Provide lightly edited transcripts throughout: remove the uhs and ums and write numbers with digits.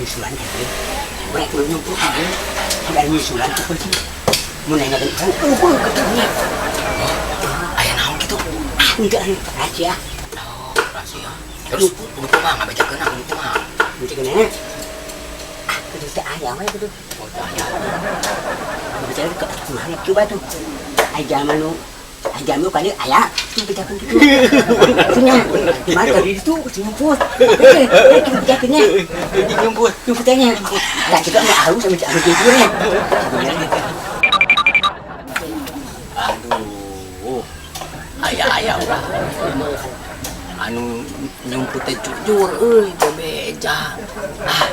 Nyusulan teh. Mereka nu nyumput teh. Ada nyusulan tuh kucing. Mun nanya kan urang eueuh kitu nya. Aya naon kitu? Ah, enggak rahasia. Oh, rahasia. Terus kudu kumaha ngabejakeun, kudu kumaha? Henteu kena. Ah, kudu teh aya we kudu. Oh, teu aya. Bicara ke kumaha coba tuh. Aya jalma nu aya jalma nu kali aya tuh bejakeun kitu. Kitu nya. Mah tadi itu nyumput. Eh, kitu bejakeun nya. Nyumput. Nyumput teh nya. Tah kitu mah halus sama anu kitu nya. Aduh. Aya-aya urang. Anu nyumput teh jujur euy bebeja. Ah.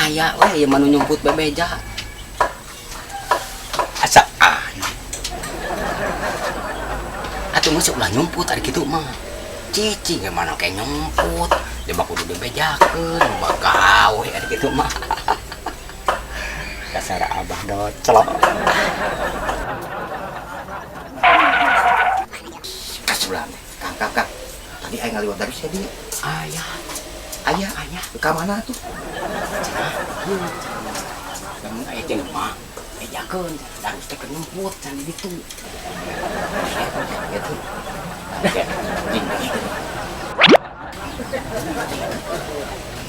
Aya we ieu mah nu nyumput bebeja. Asa aneh. Atuh geus ulah nyumput ari kitu mah. Cicing gimana kayak nyumput. Dia mah kudu dibejakeun, loba gawe ari kitu mah. Dasar abah docelok. Kasulan. Kang, Kang, Kang. Tadi aing ngaliwat dari sini. Aya. Aya, aya. Ka mana tuh? Cenah. Lamun aya jelema, bejakeun, darus teh keur nyumput can di ditu. Gitu. Ya, jing gitu.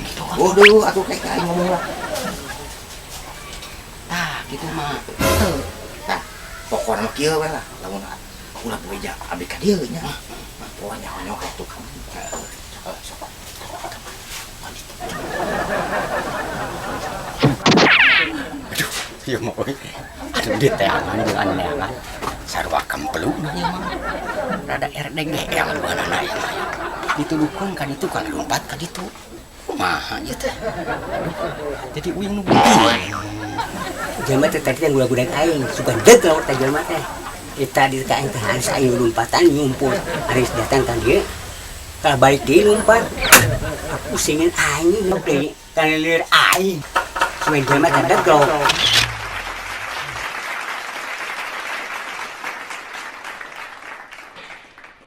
Gitu kan. Waduh, atuh kayak aing ngomong lah. Tah, gitu mah. Teu. Tah, pokona mah kieu we lah. Lamun ulah bebeja abdi ka dieu nya. Pokona nyaho-nyaho atuh. Heeh, sok. Aduh, ieu mah euy. Aduh, di teangan jeung anu neangan. Sarua kempeluna ieu mah. Rada RDGL duanana ieu mah. Ditulukeun ka ditu ka lompat ka ditu. Kumaha ieu teh? Aduh, jadi uing nu bingung. Jelema teh tadi teh ngudag-ngudag aing, sugan deuk lamun teh jelema teh. Eta di ka aing teh harus aing lompatan nyumput. Aris datang ka dieu. Kalau balik deui lompat. Pusingin aing deui. Kana lieur aing. Sugan jelema teh deuk.